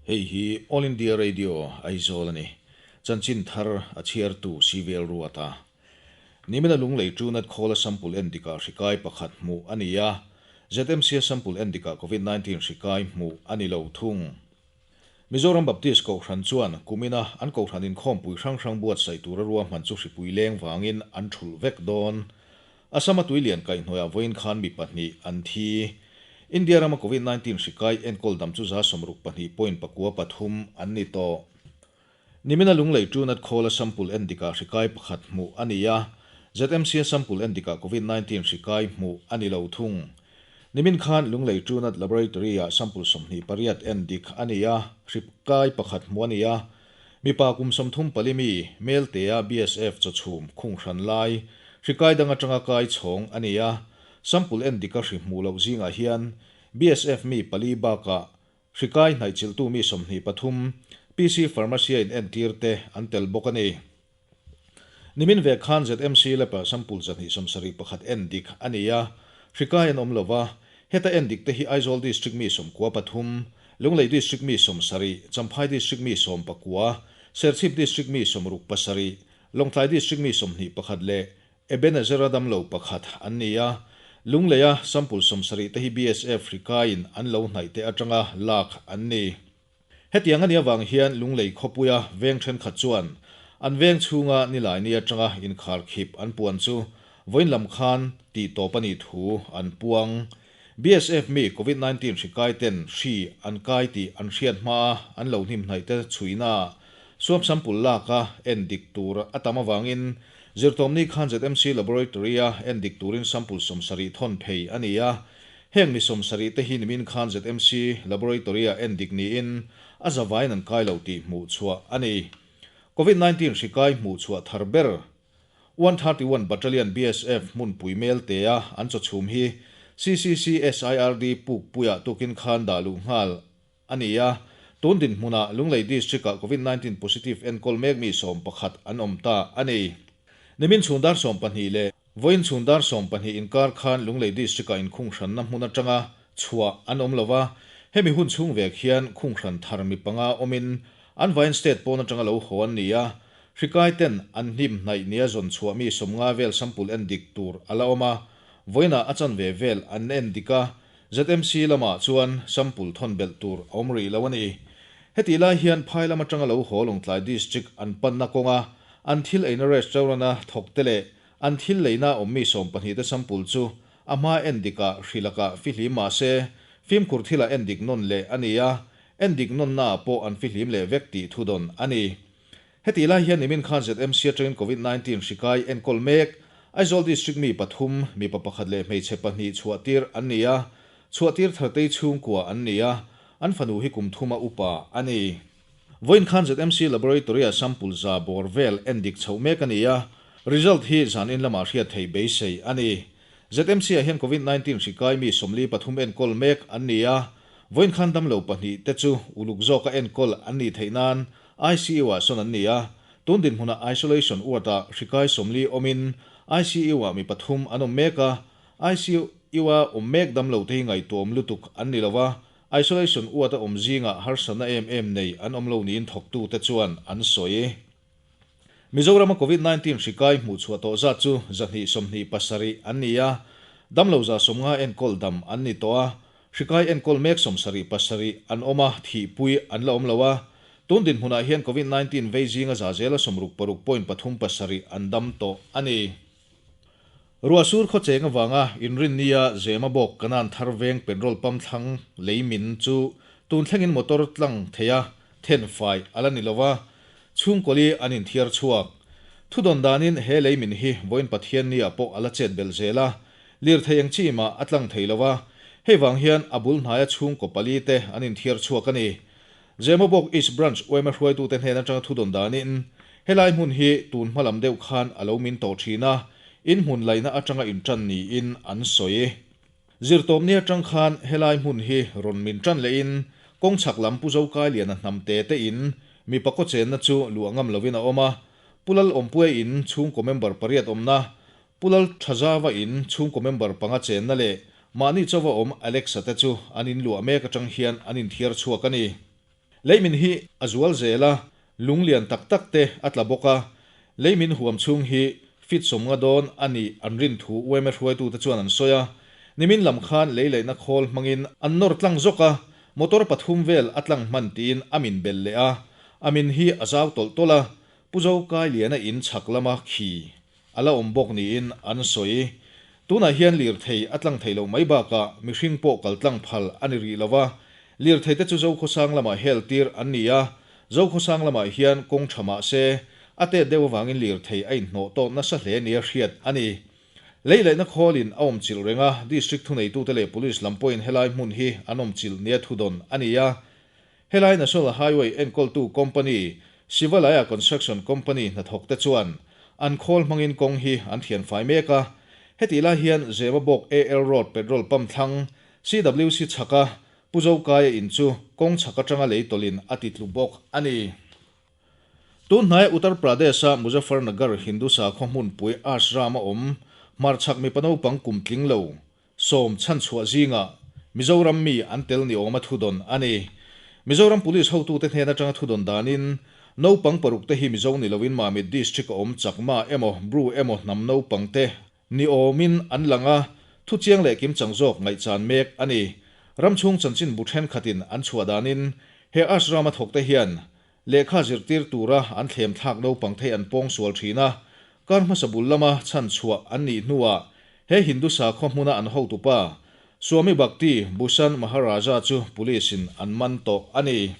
Hei hi All India Radio Aizawl a ni. Chanchin thar a chhiartu CVL Ruata. Nimina Lunglei Trunat khawla sample endikah hri kai pakhat hmuh a ni a, ZMC-a sample endikah Covid 19 hri kai hmuh a ni lo thung. Mizoram Baptist Kohhran chuan kumina an Kohhran inkhawmpui hrang hrang buatsaih tura ruahman chu hripui leng vangin an thulh vek dawn. Assam-a tuilian kaihhnawihah vawiin khan mi pahnih an thi. India rama Covid 19 hri kai enkawl dam chu 63.93 an ni tawh. Nimina Lunglei Trunat khawla sample endikah hri kai pakhat hmuh a ni a, ZMC-a sample endikah Covid 19 hri kai hmuh a ni lo thung. Nimin khan Lunglei Trunat Laboratory-ah sample 28 endik a ni a, hri kai pakhat hmuh a ni a. Mipa kum 34 mi, Meltea BSF chawchhum khung hran lai, hri kai dang atanga kai chhawng a ni a. Sample endika hri hmuh loh zingah hian BSF mi pali bakah hri kai hnaihchilhtu mi 23, PC Pharmacy-a in entir te an tel bawk a ni. Nimin ve khan ZMC Lab-ah sample 271 endik a ni a, hri kai an awm lo va, heta endik te hi Aizawl District mi 93, Lunglei District mi 70, Champhai District mi 19, Serchhip District mi 67, Lawngtlai District mi 21 leh Ebenezer-a damlo pakhat an ni a. Lungleia sample 70 te hi BSF hri kaiin an lo hnaih te atanga lak an ni. Hetiang a nih avang hian Lunglei khawpuia veng thenkhat chuan an veng chhunga Nilaini atanga inkharkhip an puan chu vawiin lam khan tih tawp a nih thu an puang. BSF mi Covid 19 hri kai ten hri an kai tih an hriat hmaa an lo hnim hnaih te chhuina swab sample laka endik tur a tam avangin Zirtawmni khan ZMC Laboratory-a endik turin sample 70 thawn phei a ni a. Heng mi 70 te hi nimin khan ZMC Laboratory-a endik niin a zavain an kai lo tih hmuh chhuah a ni. Covid 19 hri kai hmuh chhuah thar ber 131 Battalion BSF hmunpui Meltea an chawchhum hi CCC SIRD Pukpuia tukin khan dah luh nghal a ni a. Tun dinhmunah Lunglei District-ah Covid 19 positive enkawl mek mi 11 an awm ta a ni. Nimin chhun dar 12 leh Vawiin chhun dar 12 inkar khan Lunglei District-ah inkhung hranna hmun atanga chhuah an awm lo va, hemi hun chhung vek hian khung hran thar mi panga awmin an vain state pawn atanga lo haw an ni a, hri kai ten an hnim hnaih nia zawn chhuah mi 50 vel sample endik tur a la awm a, vawiinah a chanve vel an endik a, ZMC lamah chuan sample thawn belh tur a awm rih lo a ni. Hetih lai hian phai lam atanga lo haw Lawngtlai District an panna kawnga an thil eina restaurant-a thawk te leh an thil leina awm mi 12 te sample chu a hma endikah hri lakah fihlim mah se, fimkhur thilah endik nawn leh a ni a, endik nawnnaah pawh an fihlim leh vek tih thudawn a ni. Hetih lai hian nimin khan ZMC atangin Covid 19 hri kai enkawl mek Aizawl District mi pathum, mipa pakhat leh hmeichhe pahnih chhuahtir an ni a, chhuahtir thartei chhungkua an ni a, an fanu hi kum thuma upa a ni. Vawiin khan ZMC Laboratory-ah sample za bawr vel endik chhoh mek a ni a, result hi zanin lamah hriat theih beisei a ni. ZMC-ah hian Covid 19 hri kai mi 43 enkawl mek an ni a, vawiin khan damlo pahnih te chu uluk zawka enkawl an nih theih nan ICU-ah sawn an ni a, tun dinhmunah isolation ward-ah hri kai 40 awmin ICU-ah mi pathum an awm mek a, ICU-a awm mek damlo te hi ngaihtuahawm lutuk an ni lo va, Isolation ward a awm zingah harsatna em em nei an awm lo niin thawktute chuan an sawi. Mizorama Covid 19 hri kai hmuh chhuah tawh zat chu 227 an ni a, damlo 150 enkawl dam an ni tawh a, hri kai enkawl mek 77 an awm a, thihpui an la awm lo a. Tun dinhmunah hian Covid 19 vei zinga za zela 66.37 an dam tawh a ni. Ruahsur khaw cheng avanga inrinnia Zema bawk kanan thar veng petrol pump thlang lei min chu tun thlengin motor tlang thei a, then fai a la ni lo va, chhungkawli an inthiar chhuak. Thudawn danin he lei min hi vawiin Pathiannia pawh a la chet belh zel a, lirthei eng chi mah a tlang thei lo va, hei vang hian a bul hnaia chhungkaw pali te an inthiar chhuak a ni. Zema bawk East Branch yma hruaitute hnen atanga thudawn danin helai hmun hi tun hma lam deuh khan a lo min tawh thin a, in hmun laihna atanga intan niin an sawi. Zirtawpni atang khan helai hmun hi rawn min tan lehin kawng chhak lam Pu Zokailiana hnam te te in mipa kaw chenna chu luah ngam lovin a awm a, Pu Lal Awmpuia in chhungkaw member pariat awmna, Pu Lal Thazawa in chhungkaw member panga chenna leh mahni chawa awm Alexa te chu an in luah mek atang hian an inthiar chhuak a ni. Leimin hi a zual zel a, lung lian tak tak te a tla bawk a, leimin huam chhung hi feet 50 dawn a nih an rin thu yma hruaitute chuan an sawi a. Nimin lam khan lei laihna khawl hmangin an nawr tlang zawk a, motor pathum vel a tlang hman tiin a min belh leh a, a min hi a zau tawlh tawlh a, Pu Zokailiana in chhak lama khi a la awm bawk niin an sawi. Tunah hian lirthei a tlang theih loh mai bakah mihring pawh kal tlang phal a ni rih lo va, lirthei te chu Zokhawsang lamah hel tir an ni a, Zokhawsang lamah hian kawng tha mah se a tet deuh avangin lirthei a inhnawh tawt nasa hle nia hriat a ni. Lei laihna khawlin a awm chilh reng a, District thuneitute leh Police lam pawhin helai hmun hi an awm chilh nia thudawn a ni a. Helai National Highway enkawltu company, Sivalaya Construction Company hnathawkte chuan an khawl hmangin kawng hi an thian fai mek a. Hetih lai hian Zemabawk AL Road petrol pump thlang, CWC chhaka Pu Zokaia in chu kawng chhak atanga lei tawlhin a ti tlu bawk a ni. Tun hnaia Uttar Pradesh-a Muzaffarnagar Hindu sakhaw hmunpui Ashram-a awm hmarchhak mipa naupang kum tling lo 10 chhanchhuah zingah Mizoram mi an tel ni awma thudawn a ni. Mizoram Police hotute hnen atanga thudawn danin, naupang paruk te hi Mizo ni loin Mamit District a awm Chakma emaw Bru emaw hnam naupang te ni awmin an lang a, thu chiang leh kimchang zawk ngaihchan mek a ni. Ramchhung chanchin bu thenkhatin an chhuah danin, he Ashram a thawkte hian Lehkha zirtir tura an thlem thlak naupang thei an pawng sual thin a, kar hmasa bul lama chhan chhuah an nih hnuah he Hindu sakhaw hmuna an hotupa Swami Bhakti Bhushan Maharaja chu Police-in an man tawh a ni.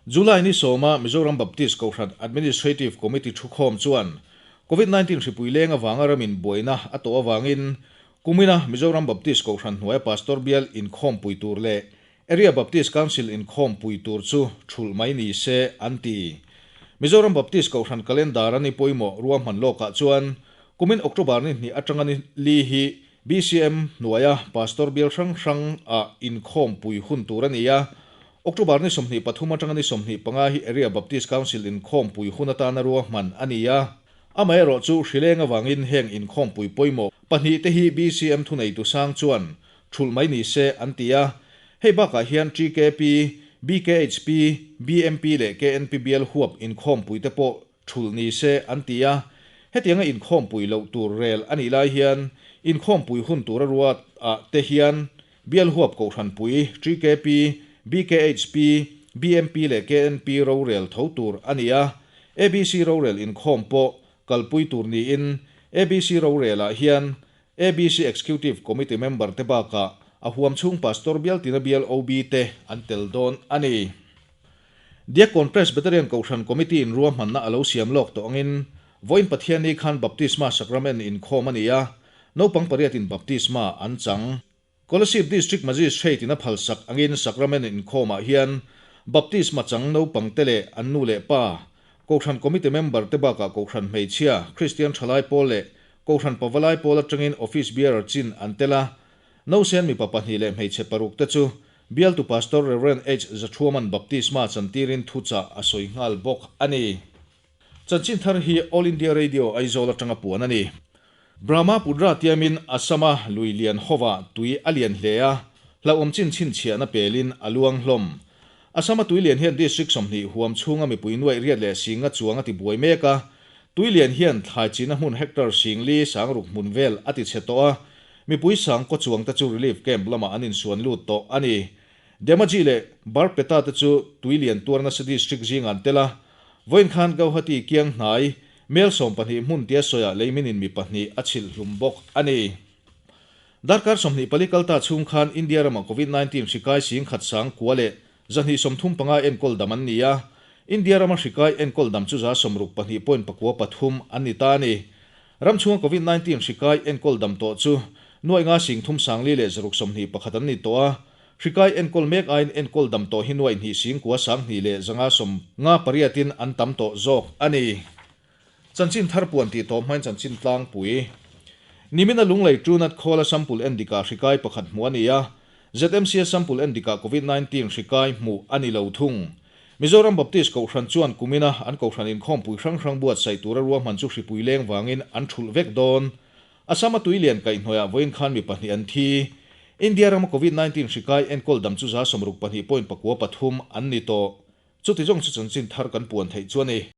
July ni sawma Mizoram Baptist Kohhran Administrative Committee thukhawm chuan Covid 19 hripui leng avanga ramin buaina a tawh avangin kumina Mizoram Baptist Kohhran hnuaia Pastor bial inkhawmpui tur leh Area Baptist Council inkhawmpui tur chu thulh mai ni se an ti. Mizoram Baptist Kohhran Calendar a ni pawimawh ruahman lawkah chuan kumin October ni hnih atanga ni li hi BCM hnuaia Pastor bial hrang hrang ah inkhawmpui hun tur a ni a. October ni 23 atanga ni 25 hi Area Baptist Council inkhawmpui hun atana ruahman a ni a. Amaherawh chu hrileng avangin heng inkhawmpui pawimawh pahnih te hi BCM thuneitu sang chuan Thulh mai ni se an ti a. Hei bakah hian TKP, BKHP, BMP leh KNP bial huap inkhawmpui te pawh thulh ni se an ti a. Hetianga inkhawmpui loh tur rel a nih lai hian inkhawmpui hun tura ruat ah te hian bial huap kohhranpui TKP, BKHP, BMP leh KNP rorel tho tur a ni a. ABC rorel inkhawm pawh kalpui tur niin ABC rorelah hian ABC Executive Committee member te bakah a huam chhung Pastor bial tina bial OB te an tel dawn a ni. Diakkawn Presbyterian Kohhran Committee in ruahmanna a lo siam lawk tawh angin vawiin Pathianni khan Baptisma Sacrament inkhawm a ni a, naupang pariatin Baptisma an chang. Kolasib District Magistrate in a phalsak angin Sacrament inkhawmah hian Baptisma chang naupang te leh an nu leh pa, Kohhran Committee member te bakah Kohhran hmeichhia, Kristian thalai pawl leh Kohhran pavalai pawl atangin Office Bearer chin an tel a. Nausen mipa pahnih leh hmeichhe paruk te chu Bialtu Pastor Rev. H. Zathuaman Baptisma chantirin thuchah a sawi nghal bawk a ni. Chanchin thar hi All India Radio Aizawl atanga puan a ni. Brahmaputra tiamin Assam-a lui lian hovah tui a lian hle a, hlauhawm chin chhinchhiahna pelin a luang hlawm. Assam-a tui lian hian district 20 huam chhunga mipui nuaih riat leh singa chuang a ti buai mek a, tui lian hian thlai china hmun hectare singli sangruk hmun vel a ti chhe tawh a, mipui sang kaw chuangte chu relief camp lamah an insuan lut tawh a ni. Dhemaji leh Barpeta te chu tui lian tuar nasa district zingah an tel a, vawiin khan Gauhati kiang hnai mel 12 hmun tia sawiah leiminin mi pahnih a chhilh hlum bawk a ni. Darkar 24 kalta chhung khan India ramah Covid 19 hri kai singkhat sang kua leh 235 enkawl dam an ni a, India rama hri kai enkawl dam chu 62.93 an ni ta a ni. Ram chhunga Covid 19 hri kai enkawl dam tawh chu nuaih nga sing thum sangli leh zaruk 21 an ni tawh a, hri kai enkawl mek aiin enkawl dam tawh hi nuaih hnih sing kua sang hnih leh zanga sawm nga pariatin an tam tawh zawk a ni. Chanchin thar puan tih tawh hmain chanchin tlangpui. Nimina Lunglei Trunat khawla sample endikah hri kai pakhat hmuh a ni a, ZMC-a sample endikah Covid 19 hri kai hmuh a ni lo thung. Mizoram Baptist Kohhran chuan kumina an Kohhran inkhawmpui hrang hrang buatsaih tura ruahman chu hripui leng vangin an thulh vek dawn. Assam-a tui lian kaihhnawihah vawiin khan mi pahnih an thi. India rama Covid 19 hri kai enkawl dam chu 62 point 4 3 an ni tawh. Chuti zawng chu chanchin thar kan puan theih chu a ni.